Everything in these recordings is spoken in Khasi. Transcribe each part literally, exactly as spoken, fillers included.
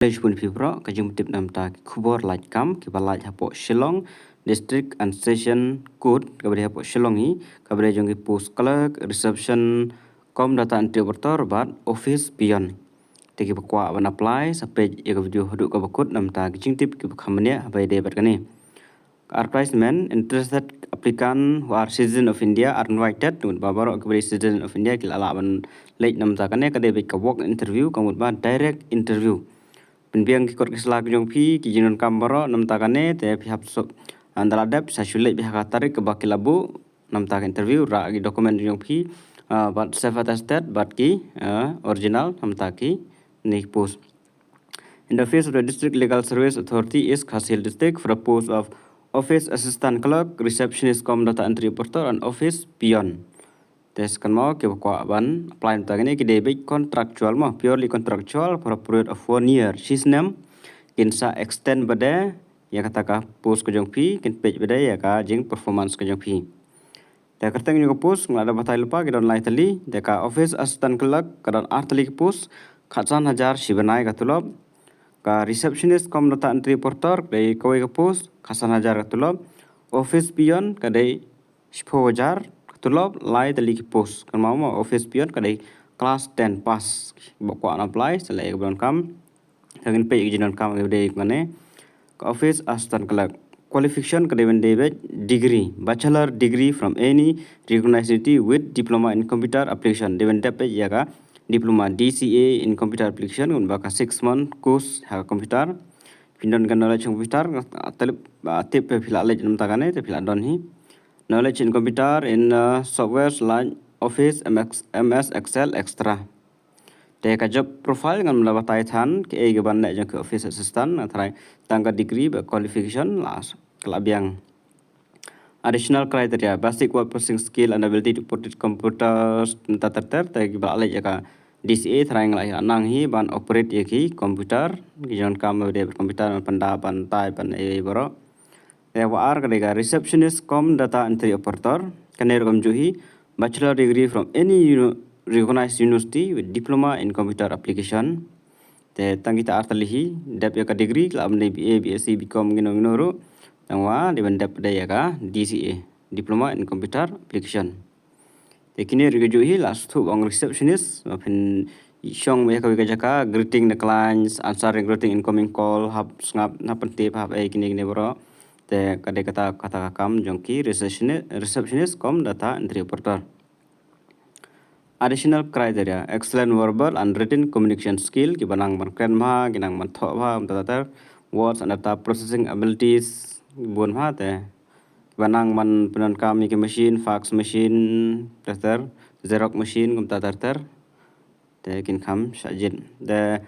Khublei shibun phi baroh, ka jingpyntip namar ki khubor lait kam kiba lait hapoh Shillong District and Session Court, kaba dei hapoh Shillong hi, kaba dei jong ki post clerk, reception cum data entry operator bad office peon. Te kiba kwah ban apply sa peit ïa ka video haduh kaba kut namar ki jingtip kiba kham bniah haba ïadei bad kane. Advertisement, interested applicant who are citizen of India are invited. Mut ba baroh kiba dei citizen of India ki la lah ban leit namar kane, ka dei beit ka walk interview, ka mut ba direct interview. Pynbiang ki kot ki sla ki jong phi, ki jingdonkam baroh namar kane, te phi hap sop, ynda la dep sa shu leit beit ha ka tarik kaba ki la buh namar ka interview, rah ki document jong phi, ah, bad self attested bad ki, ah, original namar kine ki post. In the office of the District Legal Service Authority, East Khasi Hills District, for the post of Office Assistant Clerk, Receptionist cum Data Entry Operator and Office Peon. Te sa kynmaw kiba kwah ban apply namar kine ki dei beit contractual mo, purely contractual for a period of one year. Shi snem, kin sa extend beit ïa kata ka post ka jong phi, kin peit beit ïa ka jing performance ka jong phi. Te kyrteng jong ka post nga la batai lypa, ki don lai tylli. Te ka office assistant clerk ka don ar tylli ka post, khatsan hajar shi bnai ka tulop. Ka receptionist cum data entry operator ka dei kawei ka post, khatsan hajar ka tulop. Office peon ka dei shiphew hajar ka tulop, lai tylli ki post. Kynmaw mo, office peon ka dei class ten pass. Ba kwah ban apply sa leh ïa kaba donkam. Te ngin peit ïa ka jingdonkam kaba dei kane. Ka office assistant clerk. Qualification ka dei ban dei beit degree, bachelor degree from any recognized institute with diploma in computer application. Dei ban dep beit ïa ka diploma D C A in computer application, kumba ka six month course ha ka computer. Phi don ka knowledge computer, tip, tip phi la leit namar kane, te phi la don hi. Knowledge in computer in, uh, software like Office, M S, M S Excel, et cetera. Te ka job profile ngan da batai than kaei kaban leh jong ki office assistant, nga tharai tang ka degree bad qualification la, ka la biang. Additional criteria, basic work processing skill and ability to operate computers, mynta ter ter, te kiba la leit ïa ka D C A tharai nga la ïa nang hi ban operate ïa ki computer, ki jingdonkam ba dei bad computer, ban pynda, ban type, ban ei ei baroh. Te kaba ar ka dei ka receptionist cum data entry operator. Kane ruh kumjuh hi, bachelor degree from any uni-, recognized university with diploma in computer application. Te tang kita ar tylli hi, dep ïa ka degree, lah ban dei B A, B S C, B Com, ngino ngino ruh. Tangba dei ban dep dei ïa ka D C A, diploma in computer application. Te kine ruh kijuh hi, la sdang ba ong receptionist, ba phin shong ïa kawei ka jaka, greeting the clients, answering greeting, incoming call, hap sngap, hap pyntip, hap ei kine kine baroh. Te ka dei kata, kata ka kam jong ki receptioni-, receptionist cum data entry operator. Additional criteria, excellent verbal and written communication skill, kiba nang ban kren bha, ki nang ban thoh bha, kumta ter ter, words and data processing abilities, bun bha te. Kiba nang ban pyndonkam ïa ki machine, fax machine, ter ter, xerox machine, kumta ter ter. Te kin kham shah jied. Te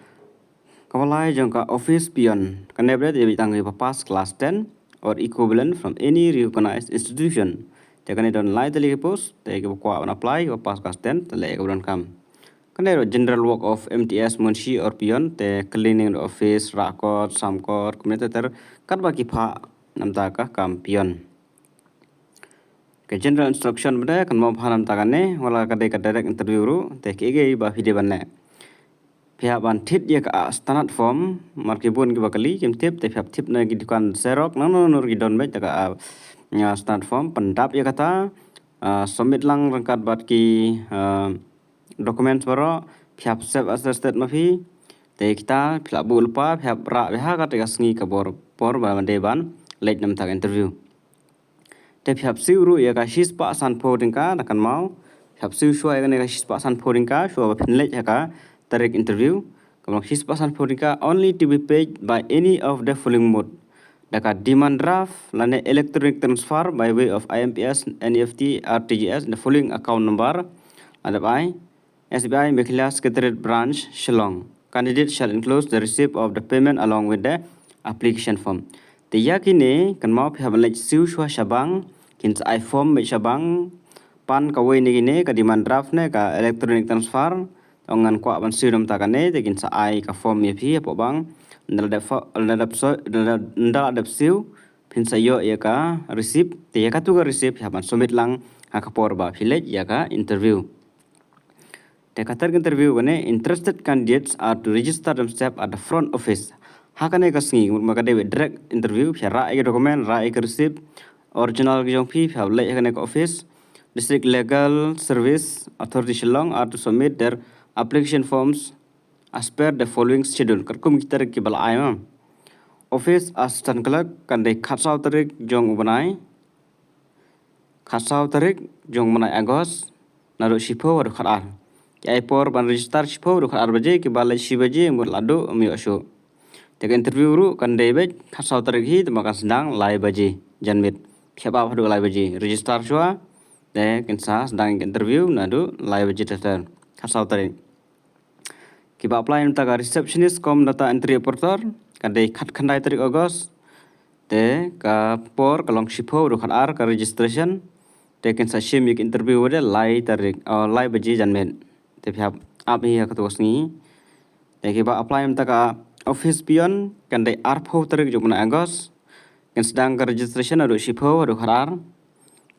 kaba lai jong ka office peon. Kane beit dei beit tang kiba pass class ten or equivalent from any recognized institution. Te kane don lai tylli ki post, te kiba kwah ban apply, kiba pass class ten, te leh kaba donkam. Kane ruh general work of M T S, munshi or peon, te cleaning the office, rah kot, sam kot, kumne ter ter, katba ki phah namar ka kam peon. Ka general instruction bad kynmaw bha namar kane, wat la ka dei ka direct interview ruh, te kiei kiei ba phi dei ban leh. Phi hap ban thied ïa ka, ah, standard form, namar ki bun kiba kylli, kim tip, te phi hap thied na ki dukan xerox, nangno nangno ruh ki don beit, te ka, ah, ïa standard form, pyndap ïa kata, ah, submit lang ryngkat bad ki, ah, documents baroh, phi hap self attested ma phi, te kita, phi lah buh lypa, phi hap rah beit ha kata ka sngi ka bor, por ba dei ban leit namar ka interview. Te phi hap siew ruh ïa ka shispah sanphew tyngka, da kynmaw. Phi hap siew shuwa ïa kane ka shispah sanphew tyngka, shuwa ba phin leit ha ka tarik interview. Ka mut shispah sanphew tyngka, only to be paid by any of the following mode. Da ka demand draft, lane electronic transfer by way of I M P S, N E F T, R T G S, the following account number. Lada bai, S B I Meghalaya Secretariat Branch, Shillong. Candidate shall enclose the receipt of the payment along with the application form. Te ïa kine, kynmaw phi hap ban leit siew shuwa shabar, kin sa ai form beit shabar, pan kawei na kine, ka demand draft ne ka electronic transfer, ong ngan kwah ban siew namar kane, te kin sa ai ka form ïa phi hapoh bank, ynda la dep fo-, ynda la dep so-, ynda la, ynda la dep siew, phin sa ïoh ïa ka receipt, te ïa katu ka receipt phi hap ban submit lang ha ka por ba phi leit ïa ka interview. Te ka tarik interview kane, interested candidates are to register themselves at the front office. Ha kane ka sngi, mut ma ka dei direct interview, phi rah ïa ka document, rah ïa ka receipt, original ki jong phi, phi hap leit ha kane ka office. District Legal Service Authority Shillong are to submit their application forms as per the following schedule. Katkum ki tarik kiba la ai ma. Office Assistant Clerk kan dei khatsaw tarik jong u bnai. Khatsaw tarik jong u bnai August, naduh shiphew haduh khatar. Ki ai por ban register shiphew haduh khatar baje, kiba leit shi baje mut la duh ym ïoh shuh. Te ka interview ruh kan dei beit khatsaw tarik hi, te ma kan sdang lai baje janmiet. Phi hap ap haduh lai baje. Register shuwa, te kin sa sdang ka interview naduh lai baje ter ter. Khatsaw tarik. Kiba apply na ka bynta ka receptionist cum data entry operator, ka dei khatkhyndai tarik August. Te ka por ka long shiphew haduh khatar ka registration. Te kin sa shim ïa ka interview wat de lai tarik, oh, lai baje janmiet. Te phi hap ap hi ha katu ka sngi. Te kiba apply na ka bynta ka office peon, kan dei arphew tarik jong u bnai August. Kin sdang ka registration naduh shiphew haduh khatar.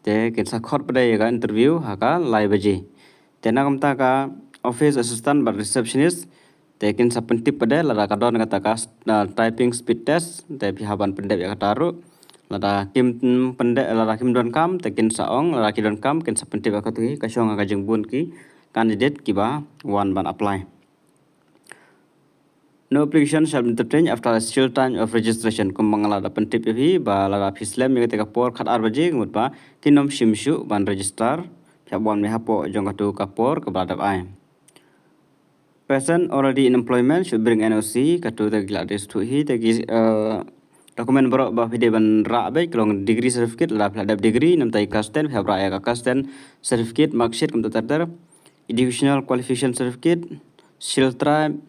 Te kin sa khot pat de ïa ka interview ha ka lai baje. Te na ka bynta ka office assistant bad receptionist, te kin sa pyntip pat de lada ka don kata ka, uh, typing speed test, te phi hap ban pyndep ïa kata ruh. Lada kim pyndep, lada kim donkam, te kin sa ong, lada ki donkam, kin sa pyntip ïa katu hi, ka shong ha ka jingbun ki candidate kiba wan ban apply. No application shall be entertained after a scheduled time of registration. Kumba nga la da pyntip ïa phi ba lada phi slem ïa kata ka por khatar baje, ka mut ba kin ym shim shuh ban register. Phi hap wan mih hapoh jong katu ka por kaba la dep ai. Person already in employment should bring N O C, katu te ki la dei sdang hi, te ki, eh, document baroh ba phi dei ban rah beit ka long degree certificate, lada phi la dep degree, namta i class ten, phi hap rah ïa ka class ten certificate, mark sheet, kumta ter ter. Educational qualification certificate, Scheduled Tribe,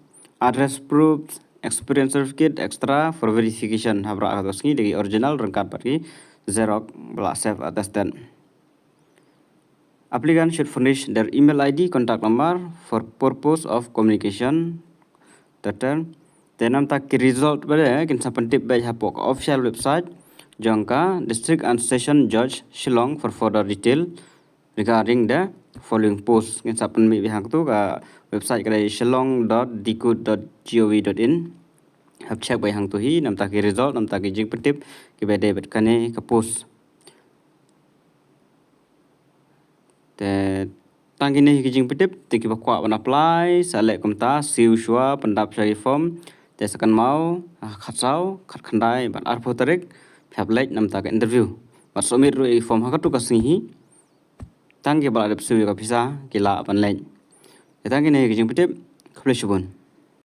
address proof, experience certificate, et cetera for verification. Hap rah ha katu ka sngi da ki original ryngkat bad ki xerox ba la self attested. Applicant should furnish their email I D, contact number for purpose of communication. Ter ter. Te namta ki result pat de kin sa pyntip beit hapoh ka official website jong ka District and Session Judge Shillong for further detail regarding the following post. Kin sa pynmih beit ha katu ka website ka dei shillong dot dicud dot gov dot in. Hap check beit ha katu hi namta ki result, namta ki jingpyntip kiba dei bad kane ka post. Te tang kine hi ki jingpyntip, te kiba kwah ban apply, sa leh kumta, siew shuwa, pyndap shuwa ki form, te sa kynmaw, ha khatsaw, khatkhyndai, bad arphew tarik, phi hap leit namta ka interview. Bad submit ruh ïa ki form ha katu ka sngi hi. Tang kiba la dep siew ïa ka pisa, ki lah ban leit. Te tang kine hi ki jingpyntip, khublei shibun.